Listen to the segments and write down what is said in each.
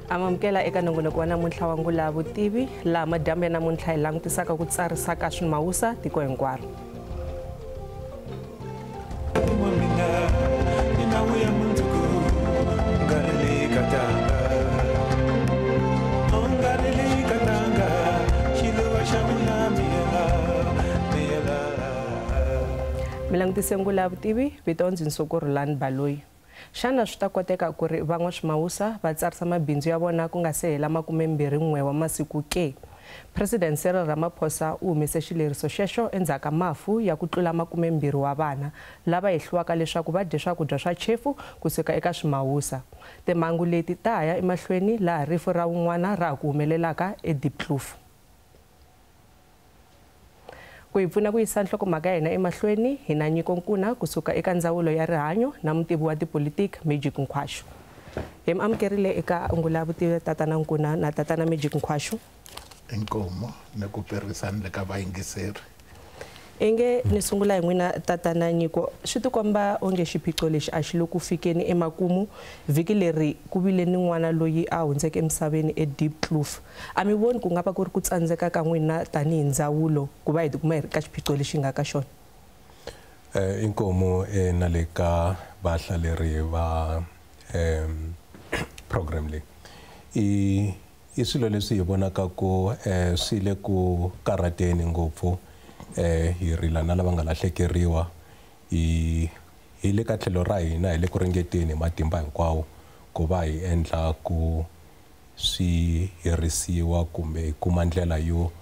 Amamukela eka nongonoko wa namuntlha wa Ngula Vutivi, laha madyambu ya namuntlha hi langutisaka ku tsarisa ka swimawusa tiko hinkwaro. Mi langutise Ngula Vutivi, vito ndzi Nsuku Rhulani Baloyi. Xana swi ta koteka ku ri van'waswimawusa va tsarisa mabindzu ya vona ku nga se hela 21 wa masiku ke? President Cyril Ramaphosa u humese xileriso xexo endzhaku ka mafu ya ku tlula 20 wa vana lava hehliwaka leswaku va dye swakudya swa chefu kusuka eka swimawusa. Timhangu leti ta ha ya emahlweni laha rifu ra wun'wana ra ha ku humelelaka eDiepkloof. Ku hi pfuna ku yisa nhlokomhaka ya hina emahlweni hi na Nyiko Nkuna kusuka eka ndzawulo ya rihanyo na mutivi wa tipolitiki Magic Nkhwashu. Hi mi amukerile eka Ngula Vutivi tatana Nkuna na tatana Magic Nkhwashu. Inkomo ni ku perisana le ka vayingiseri. Inge ni sungula hi n'wina tatana Nyiko, swi tikomba onge xiphiqo lexi a xi le ku fikeni emakumu. Vhiki leri ku vile ni n'wana loyi a hundzeke emisaveni eDiepkloof. A mi voni ku nga va ku ri ku tsandzeka ka n'wina tanihi ndzawulo ku va hi tikuma hi ri ka xiphiqo lexi nga ka xona? Inkomo na le ka vahlaleri va program leyi. I swilo leswi hi vonaka ku swi le ku karhateni ngopfu. Hi rila na lava nga lahlekeriwa. Hi le ka tlhelo ra hina hi le ku ringeteni hi matimba hinkwawo ku va hi endla ku swi herisiwa kumbe hi kuma ndlela yo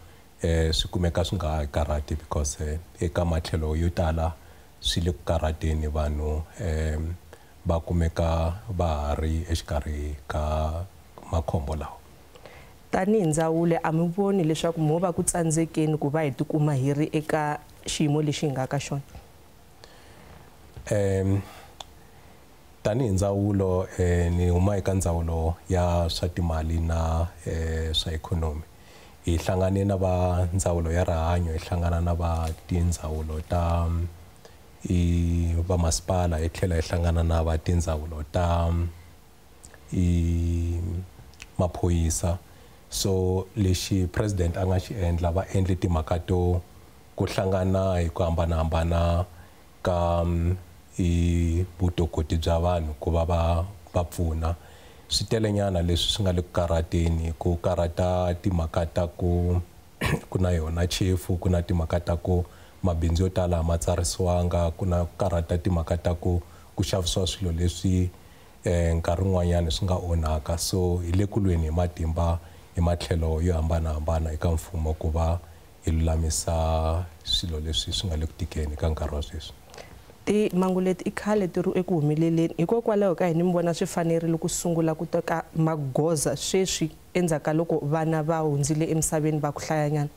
swi kumeka swi nga ha karhati, because eka matlhelo yo tala swi le ku karhateni, vanhu va kumeka va ha ri exikarhi ka makhombo lawa. Tanihi ndzawulo a mi voni leswaku mo va ku tsandzekeni ku va hi tikuma hi ri eka xiyimo lexi hi nga ka xona? Tanihi ndzawulo ni huma eka ndzawulo ya swa timali na swa ikhonomi. Hi hlangane na va ndzawulo ya rihanyo, hi hlangana na va tindzawulo ta va masipala, hi tlhela hi hlangana na va tindzawulo ta maphorisa. So lexi president a nga xi endla, va endle timhaka to ku hlangana hi ku hambanahambana ka vutokoti bya vanhu ku va va pfuna. Swi telenyana leswi swi nga le ku karhateni, ku karhata timhaka ta ku ku na yona chefu, ku na timhaka ta ku mabindzu yo tala a ma tsarisiwanga, ku na ku karhata timhaka ta ku ku xavisiwa swilo leswi nkarhi wun'wanyana swi nga onhaka. So hi le ku lweni hi matimba hi matlhelo yo hambanahambana eka mfumo ku va hi lulamisa swilo leswi swi nga le ku tikeni ka nkarhi wa sweswi. Timhangu leti i khale ti ri eku humeleleni, hikokwalaho ka hina mi vona swi fanerile ku sungula ku teka magoza sweswi endzhaku ka loko vana va hundzile emisaveni va ku hlayanyana?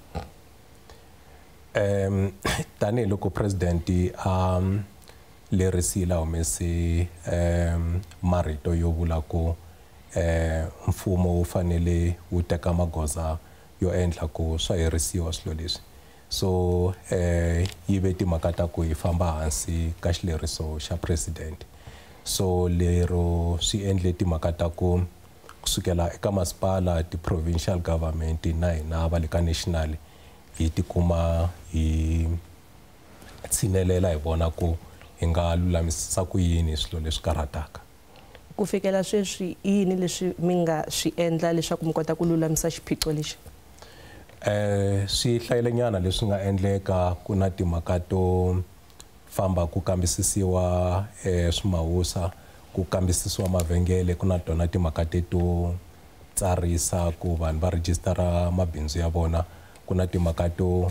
Tanihiloko president a lerisile a humese marito yo vula ku mfumo wu fanele wu teka magoza yo endla ku swa herisiwa swilo leswi. So yi ve timhaka ta ku hi famba hansi ka xileriso xa president. So lero swi endle timhaka ta ku kusukela eka masipala, ti-provincial government na hina va le ka national hi tikuma hi tshinelela hi vona ku hi nga lulamisisa ku yini swilo leswi karhataka. Ku fikela sweswi i yini leswi mi nga swi endla leswaku mi kota ku lulamisa xiphiqo lexi? Swi hlayilenyana leswi nga endleka. Ku na timhaka to famba ku kambisisiwa swimawusa, ku kambisisiwa mavhengele, ku na tona timhaka teto tsarisa ku vanhu va rejistara mabindzu ya vona, ku na timhaka to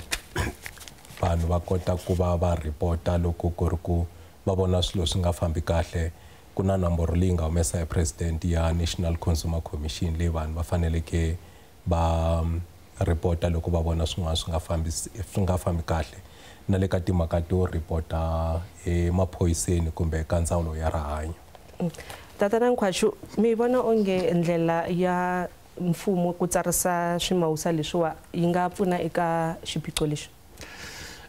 vanhu va kota ku va va report-a loko ku ri ku va vona swilo swi nga fambi kahle. Ku na nomboro leyi nga humesa hi president ya National Consumer Commission leyi vanhu va faneleke va report-a loko va vona swin'wana swi nga fambi kahle, na le ka timhaka to report-a emaphoyiseni kumbe ka ndzawulo ya rihanyo. Tatana Nkhwashu, mi vona onge ndlela ya mfumo ku tsarisa swimawusa leswiwa yi nga pfuna eka xiphiqo lexi?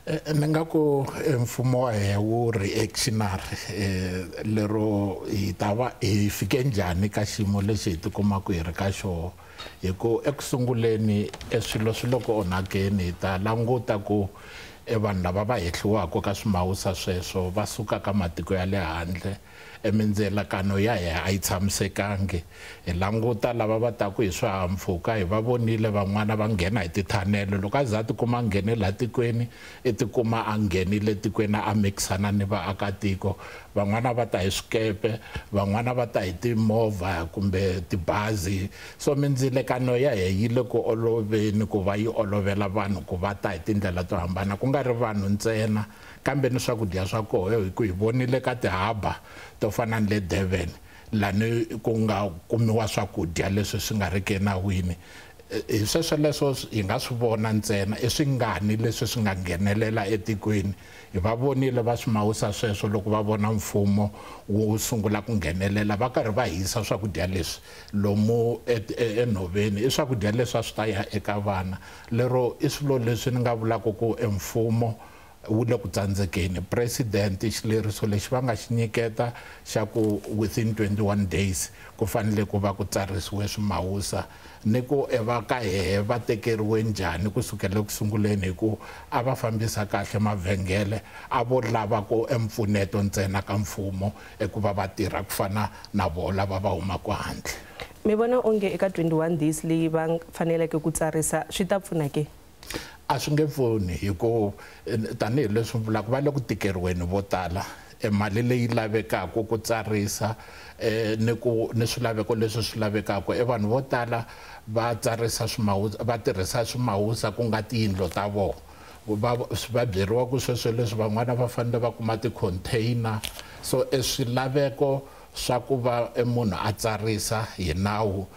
Ni nga ku mfumo wa hina wu reactionary lero hi ta va hi fike njhani ka xiyimo lexi hi tikumaka hi ri ka xoho hi ku ekusunguleni e swilo swi le ku onhakeni hi ta languta ku e vanhu lava va hehliwaka ka swimawusa sweswo va suka ka matiko ya le handle e mindzelakano ya hina a yi tshamisekangi hi languta lava va taku hi swihahampfhuka hi va vonile van'wana va nghena hi tithanele loko a za a tikuma a nghene laha tikweni i tikuma a nghenile tikweni a mikisana ni vaakatiko van'wana va ta hi swikepe van'wana va ta hi timovha kumbe tibazi so mindzilekano ya hina yi le ku oloveni ku va yi olovela vanhu ku va ta hi tindlela to hambana ku nga ri vanhu ntsena kambe ni swakudya swa koho hi ku hi vonile ka tihaba to fana ni le Durban lani ku nga kumiwa swakudya leswi swi nga riki enawini hi sweswo leswo hi nga swi vona ntsena i swingani leswi swi nga nghenelela etikweni hi va vonile va swimawusa sweswo loko va vona mfumo wu sungula ku nghenelela va karhi va hisa swakudya leswi lomu enhoveni i swakudya leswi a swi ta ya eka vana lero i swilo leswi ni nga vulaka ku emfumo wu le ku tsandzekeni president xileriso lexi va nga xi nyiketa xa ku within 21 days ku fanele ku va ku tsarisiwe swimawusa ni ku va ka hehe va tekeriwe njhani kusukela eku sunguleni hi ku a va fambisa kahle mavhengele a vo lava ku empfuneto ntsena ka mfumo eku va va tirha ku fana na voho lava va humaka handle. Mi vona onge eka 21 days leyi va faneleke ku tsarisa swi ta pfuna ke? A swi nge pfuni hi ku tanihileswi vulaka va le ku tikeriweni vo tala e mali leyi lavekaka ku tsarisa ni ku ni swilaveko leswi swi lavekaka e vanhu vo tala va tsarisa swimawusa va tirhisa swimawusa ku nga tiyindlu ta vona va byeriwa ku sweswo leswi van'wana va fanele va kuma ti-container so e swilaveko swa ku va e munhu a tsarisa hi nawu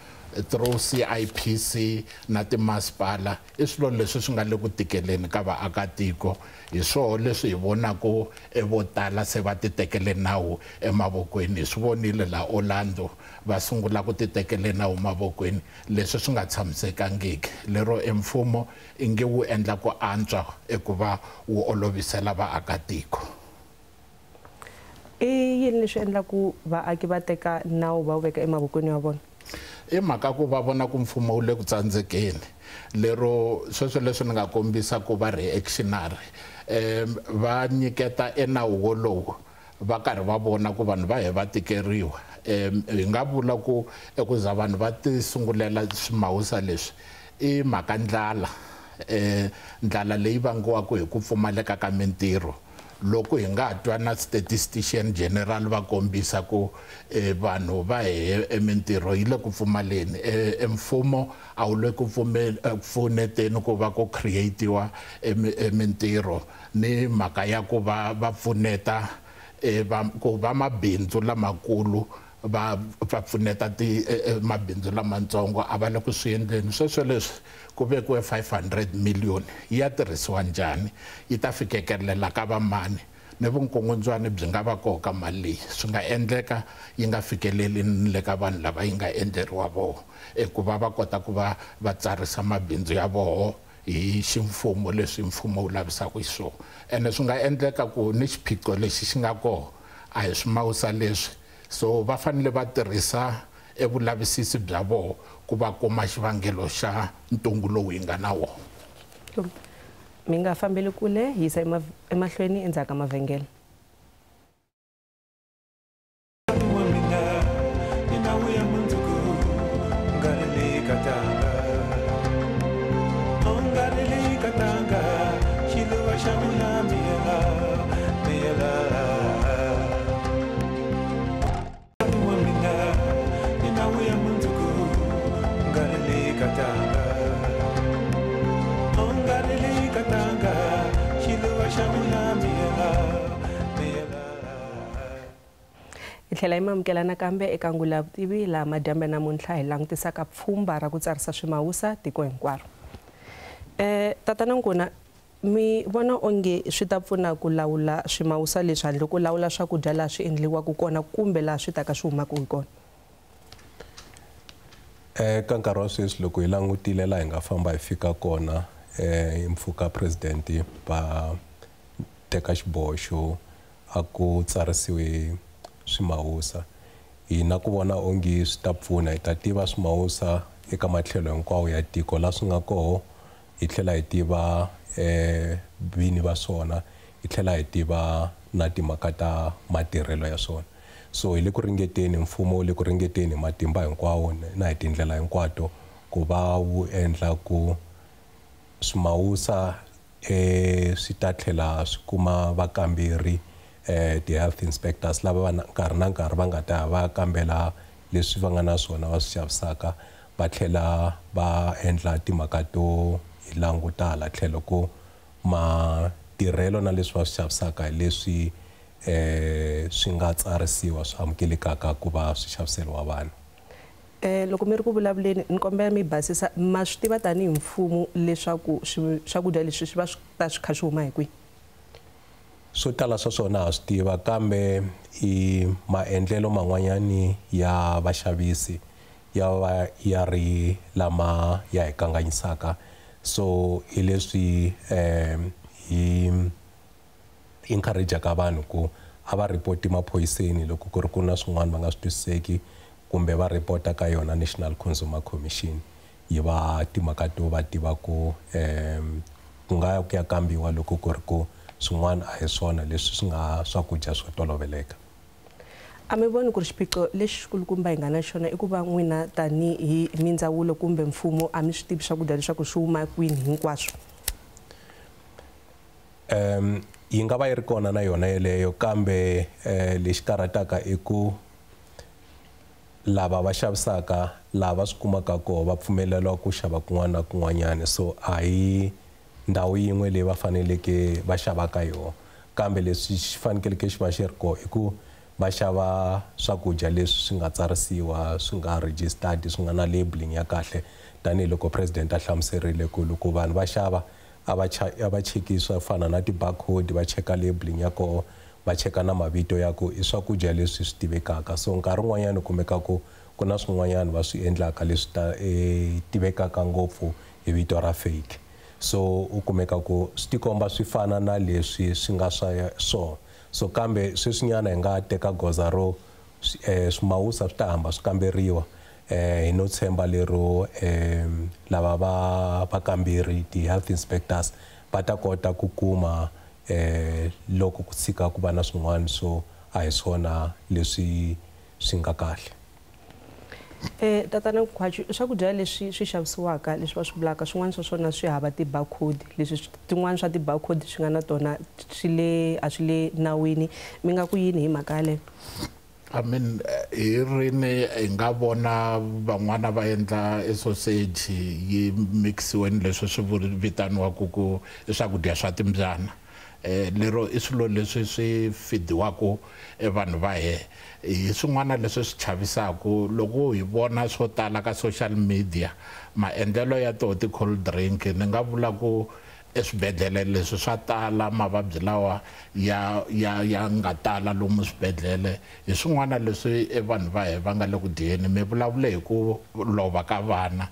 through CIPC na timasipala i swilo leswi swi nga le ku tikeleni ka vaakatiko hi swoho leswi hi vonaka e vo tala se va titekele nawu emavokweni hi swi vonile laha Orlando va sungula ku titekele nawu mavokweni leswi swi nga tshamisekangiki lero emfumo i nge wu endla ku antswa eku va wu olovisela vaakatiko. I yini leswi endlaku vaaki va teka nawu va wu veka emavokweni ya vona? I mhaka ku va vona ku mfumo wu le ku tsandzekeni lero sweswo leswi ni nga kombisa ku va reactionary va nyiketa enawu wolowo va karhi va vona ku vanhu va he va tikeriwa hi nga vula ku eku za vanhu va ti sungulela swimawusa leswi i mhaka ndlala ndlala leyi vangiwaka hi ku pfumaleka ka mintirho loko hi nga twa na statistician general va kombisa ku vanhu va he emintirho yi le ku pfumaleni emfumo a wu le ku pfuneteni ku va ku creatiwa emintirho ni mhaka ya ku va va pfuneta ku va mabindzu lamakulu va pfuneta ti mabindzu lamatsongo a va le ku swi endleni sweswo leswi ku vekiwe 500 million yi ya tirhisiwa njhani yi ta fikelela ka vamani ni vunkungundzwani byi nga va koho ka mali leyi swi nga endleka yi nga fikeleli ni le ka vanhu lava yi nga endleriwa voho eku va va kota ku va va tsarisa mabindzu ya voho hi ximfumo leswi mfumo wu lavisaka xiswona ene swi nga endleka ku ni xiphiqo lexi xi nga koho a hi swimawusa leswi so va fanele va tirhisa evulavisisi bya voho ku va kuma xivangelo xa ntungu lowu hi nga na wona. Mi nga fambeli kule yisa emahlweni endzhaku ka mavhengele. Hi tlhela hi mamukela nakambe eka Ngula Vutivi laha madyambe namuntlha hi langutisaka pfhumba ra ku tsarisa swimawusa tiko hinkwaro. Tatana Nkuna, mi vona onge swi ta pfuna ku lawula swimawusa leswi handle ko lawula swakudya laha swi endliwaka kona kumbe laha swi taka swi humaka hi kona? Ka nkarhi wa sweswi loko hi langutile laha hi nga famba hi fika kona hi mpfhuka president va teka xiboho xo a ku tsarisiwe swimawusa. Hina ku vona onge swi ta pfuna, hi ta tiva swimawusa eka matlhelo hinkwawo ya tiko la swi nga koho, hi tlhela hi tiva vini va swona, hi tlhela hi tiva na timhaka ta matirhelo ya swona. So hi le ku ringeteni, mfumo wu le ku ringeteni hi matimba hinkwawo na hi tindlela hinkwato ku va wu endla ku swimawusa swi ta tlhela swi kuma vakamberi, ti-health inspectors lava va nkarhi na nkarhi va nga ta va kambela leswi va nga na swona va swi xavisaka, va tlhela va endla timhaka to hi languta hala tlhelo ku matirhelo na leswi va swi xavisaka hi leswi swi nga tsarisiwa swi amukelekaka ku va swi xaviseriwa vanhu. Loko mi ri ku vulavuleni ni kombela mi basisa, ma swi tiva tanihi mfumo leswaku swakudya leswi swi va swi ta swi kha swi huma hi kwihi? Swo tala swa swona ha swi tiva, kambe i maendlelo man'wanyani ya vaxavisi ya va ya ri lama ya hi kanganyisaka. So hi leswi hi encourage-aka vanhu ku a va report maphoyiseni loko ku ri ku na swin'wana va nga swi twisiseki, kumbe va report-a ka yona National Consumer Commission, yi va timhaka to va tiva ku ku nga ya ku ya kambiwa loko ku ri ku swin'wana a hi swona leswi swi nga swakudya swo toloveleka. A mi voni ku ri xiphiqo lexikulukumba hi nga na xona i ku va n'wina tanihi mindzawulo kumbe mfumo a mi swi tivi swakudya leswaku swi huma kwini hinkwaswo? Yi nga va yi ri kona na yona yeleyo, kambe lexi karhataka i ku lava va xavisaka lava swi kumaka koho va pfumeleriwa ku xava kun'wana na kun'wanyana, so a hi ndhawu yin'we leyi va faneleke va xavaka yona. Kambe leswi xi fanekeleke xi va xi ri koho i ku va xava swakudya leswi swi nga tsarisiwa, swi nga registered, swi nga na labeling ya kahle, tanihiloko president a hlamuserile ku loko vanhu va xava a va cheki swo fana na ti-barcode, va cheka labeling ya koho, va cheka na mavito ya ku i swakudya leswi swi tivekaka. So nkarhi wun'wanyana u kumeka ku ku na swin'wanyana va swi endlaka leswi ta tivekaka ngopfu hi vito ra fake, so u kumeka ku swi tikomba swi fana na leswi swi nga swa swona. So kambe sweswinyana hi nga teka goza ro swimawusa swi ta hamba swi kamberiwa, hi no tshemba lero lava va vakamberi ti-health inspectors va ta kota ku kuma loko ku tshika ku va na swin'wana swo a hi swona leswi swi nga kahle. Tatana Nkhwachi, swakudya leswi swi xavisiwaka leswi va swi vulaka swin'wana swa swona swi hava ti-barcode, leswi tin'wana swa ti-barcode swi nga na tona swi le a swi le nawini, mi nga ku yini hi mhaka yaleyo? I mean, hi rini hi nga vona van'wana va endla e sausage yi mixiwe ni leswi swi vitaniwaka ku i swakudya swa timbyana, lero i swilo leswi swi fidiwaka e vanhu va he. Hi swin'wana leswi swi chavisaka loko hi vona swo tala ka social media, maendlelo ya toho ti-cold drink, ni nga vula ku eswibedhlele leswi swa tala mavabyi lawa ya ya ya nga tala lomu swibedhlele. Hi swin'wana leswi e vanhu va he va nga le ku dyeni. Mi vulavule hi ku lova ka vana,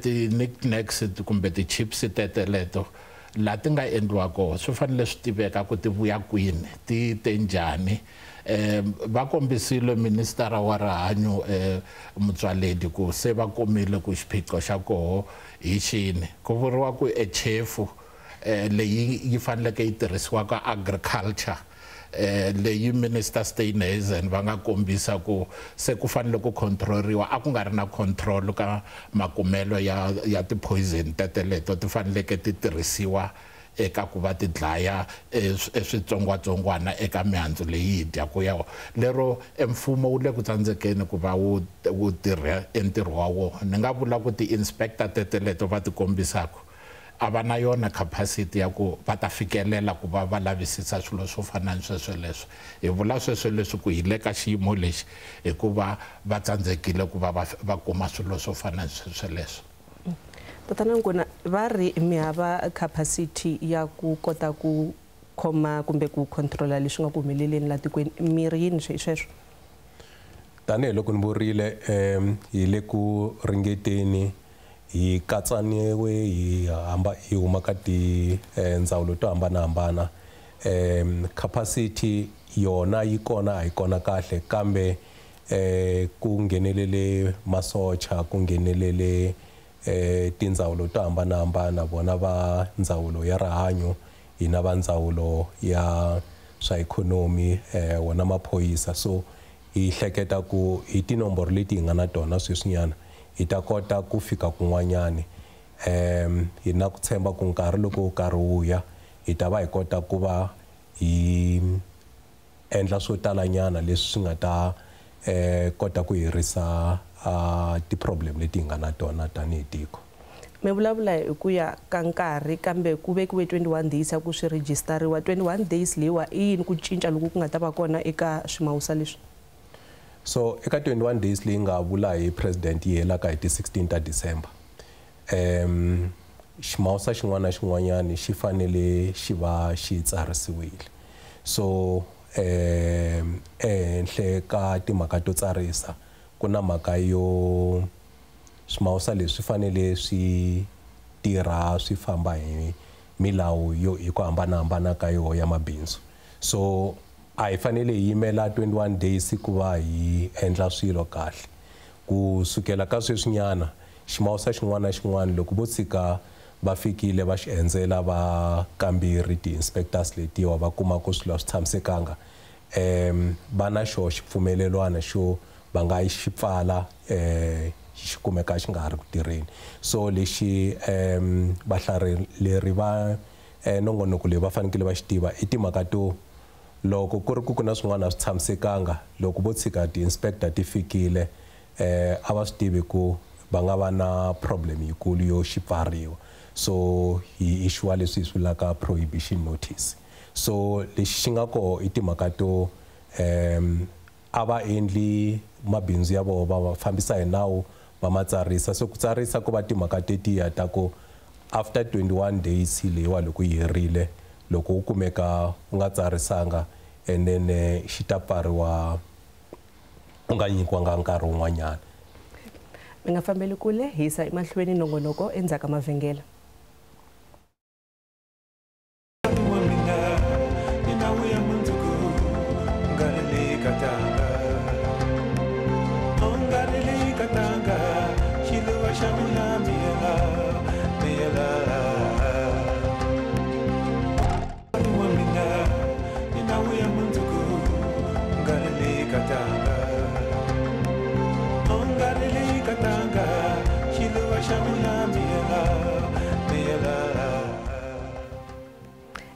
ti-knickknacks kumbe ti-chips teteleto la ti nga endliwa koho swi fanele swi tiveka ku ti vuya kwini, ti te njhani. Va kombisile ministara wa rihanyo Motsoaledi ku se va kumile ku xiphiqo xa koho hi xini. Ku vuriwa ku e chefu leyi yi faneleke yi tirhisiwa ka agriculture, leyi Minister Steenhuisen va nga kombisa ku se ku fanele ku control-riwa, a ku nga ri na control ka makumelo ya ti-poison teteleto ti faneleke ti tirhisiwa eka ku va ti dlaya eswitsongwatsongwana eka mihandzu leyi hi dyaka ya wona. Lero e mfumo wu le ku tsandzekeni ku va wu tirha e ntirho wa wona. Ni nga vula ku ti-inspector teteleto va ti kombisaka a va na yona capacity ya ku va ta fikelela ku va va lavisisa swilo swo fana ni sweswo leswi. Hi vula sweswo leswi ku hi le ka xiyimo lexi hikuva va tsandzekile ku va va kuma swilo swo fana ni sweswo leswi. Tatana Nkuna, va ri mi hava capacity ya ku kota ku khoma kumbe ku controla leswi nga ku humeleleni la tikweni, mi ri yini sweswo? Tanihiloko ni vurile, hi le ku ringeteni, hi katsaniwe, hi hamba hi huma ka tindzawulo to hambanahambana, Capacity yona yi kona a yi kona kahle, kambe ku nghenelele masocha, ku nghenelele tindzawulo to hambanahambana, vona va ndzawulo ya rihanyo, hina va ndzawulo ya swa ikhonomi, wona maphorisa. So hi hleketa ku hi tinomboro leti hi nga na tona sweswinyana hi ta kota ku fika kun'wanyani. Hi na ku tshemba ku nkarhi loko wu karhi wu ya hi ta va hi kota ku va hi endla swo talanyana leswi swi nga ta kota ku herisa ti-problem leti hi nga na tona tanihi tiko. Mi vulavula hi ku ya ka nkarhi, kambe ku vekiwe 21 days ya ku swi rejistariwa. 21 days leyiwa i yini ku cinca loku ku nga ta va kona eka swimawusa leswi? So eka 21 days leyi nga vula hi president yi helaka hi ti 16 ta December, ximawusa xin'wana na xin'wanyana xi fanele xi va xi tsarisiwile. So ehenhle ka timhaka to tsarisa ku na mhaka yo swimawusa leswi fanele swi tirha swi famba hi milawu yo hi ku hambanahambana ka yoho ya mabindzu. So a hi fanele hi yimela 21 days ku va hi endla swilo kahle. Ku sukela ka sweswinyana ximawusa xin'wana na xin'wana loko vo tshika va fikile va xi endzela va kambirhi ti-inspectors letiwa va kuma ku swilo a swi tshamisekanga, va na xo xipfumelelwana xo va nga xi pfala, xi kumeka xi nga ha ri ku tirheni. So lexi vahlaleri va nongonoko leyi va fanekele va xi tiva i timhaka to loko ku ri ku ku na swin'wana a swi tshamisekanga, loko vo tshika ti-inspector ti fikile, a va swi tivi ku va nga va na problem yikulu yo xi pfariwa. So hi issue leswi hi swi vulaka prohibition notice. So lexi xi nga koho i timhaka to a va endli mabindzu ya vona va fambisa hi nawu va ma tsarisa. So ku tsarisa ku va timhaka tetiya ta ku after 21 days leyiwa loko yi herile, loko u kumeka u nga tsarisanga, and then xi ta pfariwa u nga nyikiwanga nkarhi wun'wanyana. Mi nga fambeli kule, hi yisa emahlweni nongonoko endzhaku ka mavhengele.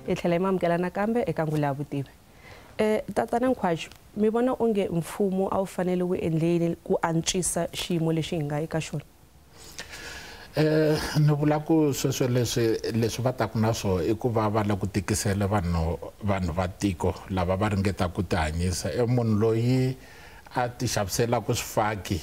Hi tlhela hi mamukela nakambe eka Ngula ya Vutivi. Tatana Nkhwaxu, mi vona onge mfumo a wu fanele wu endle yini ku antswisa xiyimo lexi hi nga eka xona? Ni vula ku sweswo leswi va taku na swona i ku va va lava ku tikisela vanhu va tiko lava va ringetaka ku tihanyisa. I munhu loyi a ti xaviselaka swifaki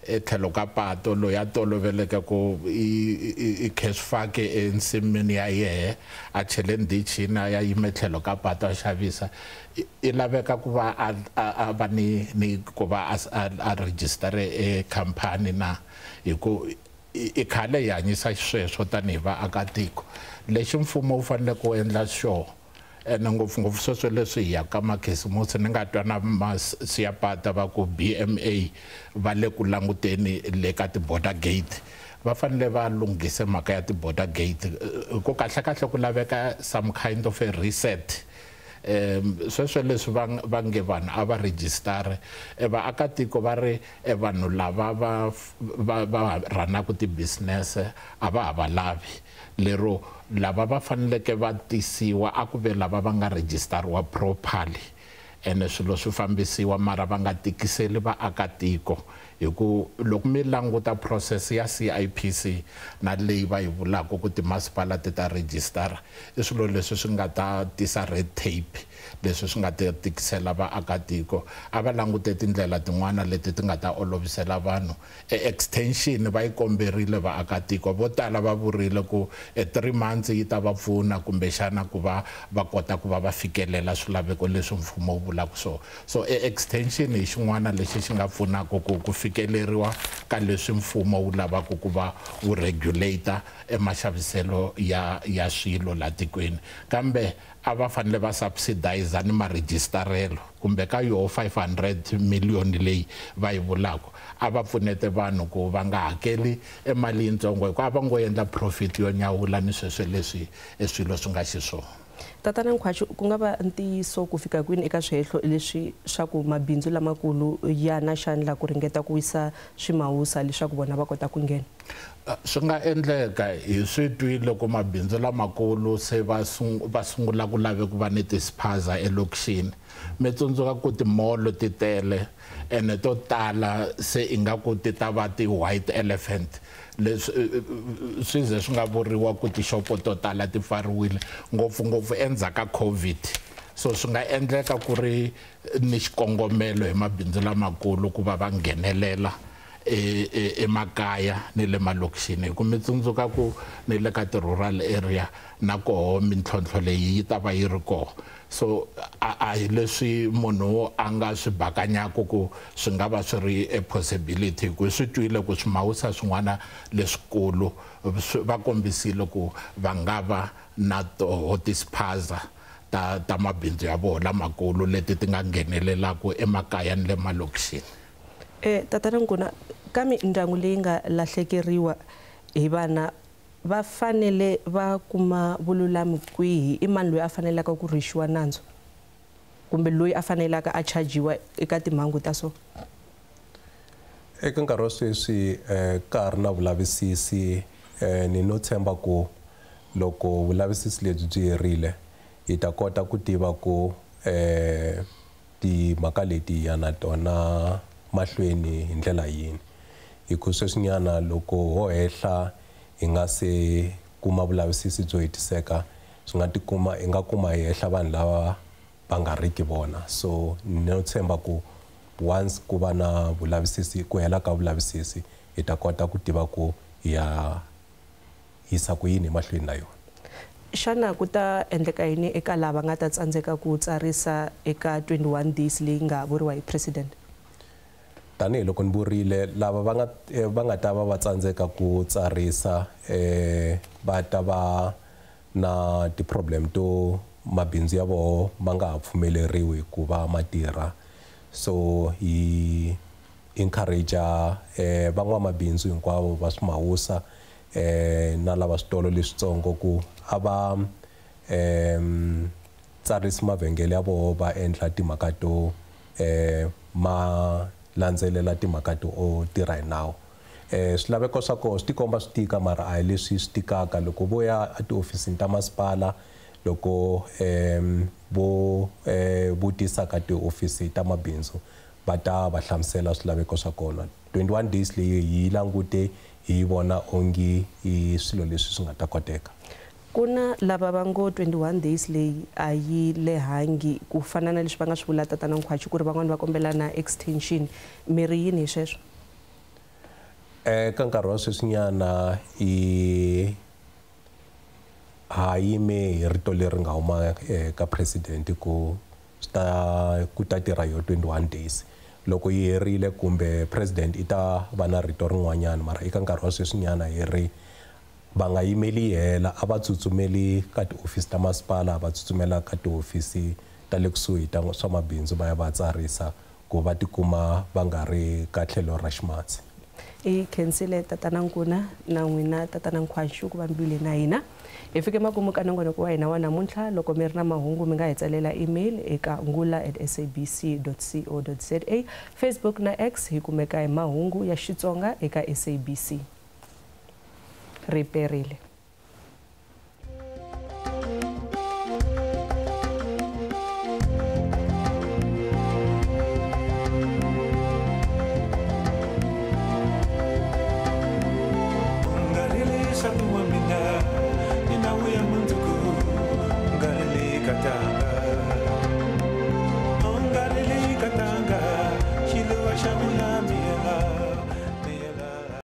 etlhelo ka pato, loyi a toloveleke ku i khe swifaki ensin'wini ya yehe, a chele ndhichini a ya yima etlhelo ka pato a xavisa, i laveka ku va a va ni ku va a rejistare e khampani na, hi ku i khale hi hanyisa xisweswo tanihi vaakatiko. Lexi mfumo wu fanele ku endla xona, ene ngopfungopfu sweswo leswi hi yaka makhisimusi, ni nga twa na masiyapata va ku BMA va le ku languteni le ka ti-border gate, va fanele va lunghise mhaka ya ti-border gate. Ku kahlekahle ku laveka some kind of a reset. Sweswo leswi va nge vanhu a va rejistare, vaakatiko va ri vanhu lava va rhanaka ti-business a va ha va lavi, lero lava va faneleke va tisiwa a ku ve lava va nga rejistariwa properly, ene swilo swi fambisiwa mara va nga tikiseli vaakatiko. Hi ku loko mi languta process ya CIPC na leyi va yi vulaka ku timasipala ti ta rejistara, i swilo leswi swi nga ta tisa red tape, leswi swi nga ta tikisela vaakatiko. A va langute tindlela tin'wana leti ti nga ta olovisela vanhu. E extension va yi komberile vaakatiko, vo tala va vurile ku e 3 months yi ta va pfuna kumbexana ku va va kota ku va va fikelela swilaveko leswi mfumo wu vulaka swona. So e extension hi xin'wana lexi xi nga pfunaka ku fikeleriwa ka leswi mfumo wu lavaka ku va wu regulator emaxaviselo ya swilo la tikweni, kambe a va fanele va subsidize ni maregistarelo kumbe ka yoho 500 million leyi va yi vulaka, a va pfunete vanhu ku va nga hakeli emali yitsongo, hikuva a va ngo endla profit yo nyawula ni sweswo leswi eswilo swi nga xiswona. Tatana Nkhwashu, ku nga va ntiyiso ku fika kwini eka swihehlo leswi swa ku mabindzu lamakulu ya na xandla ku ringeta ku wisa swimawusa leswaku vona va kota ku nghena? Swi nga endleka hi swi twile ku mabindzu lamakulu se va sungula ku lave ku va ni tispaza elokixini. Mi tsundzuka ku timolo ti tele ene to tala se ingaku ti ta va ti-white elephant, leswi swi ze swi nga vuriwa ku tixopo to tala ti pfariwile ngopfungopfu endzhaku ka COVID. So swi nga endleka ku ri ni xikongomelo hi mabindzu lamakulu ku va va nghenelela emakaya ni le malokixini, hi ku mi tsundzuka ku ni le ka ti-rural area na koho mintlhontlho leyi yi ta va yi ri koho. So a hi leswi munhu a nga swi bakanyaka ku swi nga va swi ri a possibility, ku swi twile ku swimawusa swin'wana leswikulu va kombisile ku va nga va na toho tispaza ta mabindzu ya vona lamakulu leti ti nga nghenelelaka emakaya ni le malokixini. Tatana Nkuna, ka mindyangu leyi nga lahlekeriwa hi vana va fanele va kuma vululami kwihi? I mani loyi a fanelaka ku rhwexiwa nandzu kumbe loyi a fanelaka a chajiwa eka timhangu ta so? Eka nkarhi wa sweswi ka ha ri na vulavisisi, ni no tshemba ku loko vulavisisi lebyi byi herile hi ta kota ku tiva ku timhaka leti ya na tona mahlweni hi ndlela yini. Hi ku sweswinyana loko ho hehla hi nga se kuma vulavisisi byo hetiseka, swi nga tikuma hi nga kuma hi hehla vanhu lava va nga riki vona. So ni no tshemba ku once ku va na vulavisisi, ku hela ka vulavisisi, hi ta kota ku tiva ku hi ya yisa ku yini emahlweni na yona. Xana ku ta endleka yini eka lava nga ta tsandzeka ku tsarisa eka 21 days leyi nga vuriwa hi president? Tanihi loko ni vurile, lava va nga ta va va tsandzeka ku tsarisa va ta va na ti-problem to mabindzu ya voho ma nga ha pfumeleriwi ku va ma tirha. So hi encourage van'wamabindzu hinkwavo va swimawusa na lava switolo leswitsongo ku a va tsarisi mavhengele ya voho, va endla timhaka to ma landzelela timhaka to tirha hi nawu. Swilaveko swa koho swi tikomba swi tika, mara a hi leswi swi tikaka. Loko vo ya etihofisini ta masipala, loko vo vutisa ka tihofisi ta mabindzu, va ta va hlamusela swilaveko swa kona. 21 days leyi hi langute hi vona onge i swilo leswi swi nga ta koteka. Ku na lava va ngo 21 days leyi a yi lehangi ku fana na leswi va nga swi vula Tatana Nkhwashu, ku ri van'wani va kombela na extension. Mi ri yini hi sweswo? Ka nkarhi wa sweswinyana i ha yime hi rito leri nga huma ka president ku ku ta tirha yo 21 days. Loko yi herile kumbe president i ta va na rito rin'wanyana, mara eka nkarhi wa sweswinyana hi ri va nga yimeli hela, a va tsutsumeli ka tihofisi ta masipala, va tsutsumela ka tihofisi ta le kusuhi ta swa mabindzu va ya va tsarisa ku va tikuma va nga ri ka tlhelo ra ximatsi. I khensile Tatana Nkuna na n'wina Tatana Nkhwashu ku va mbile na hina. Hi fike makumu ka nongonoko wa hina wa namuntlha. Loko mi ri na mahungu mi nga hi tsalela email eka ngula@sabc.co.za. Facebook na X hi kumeka hi mahungu ya Xitsonga eka SABC. Riperile.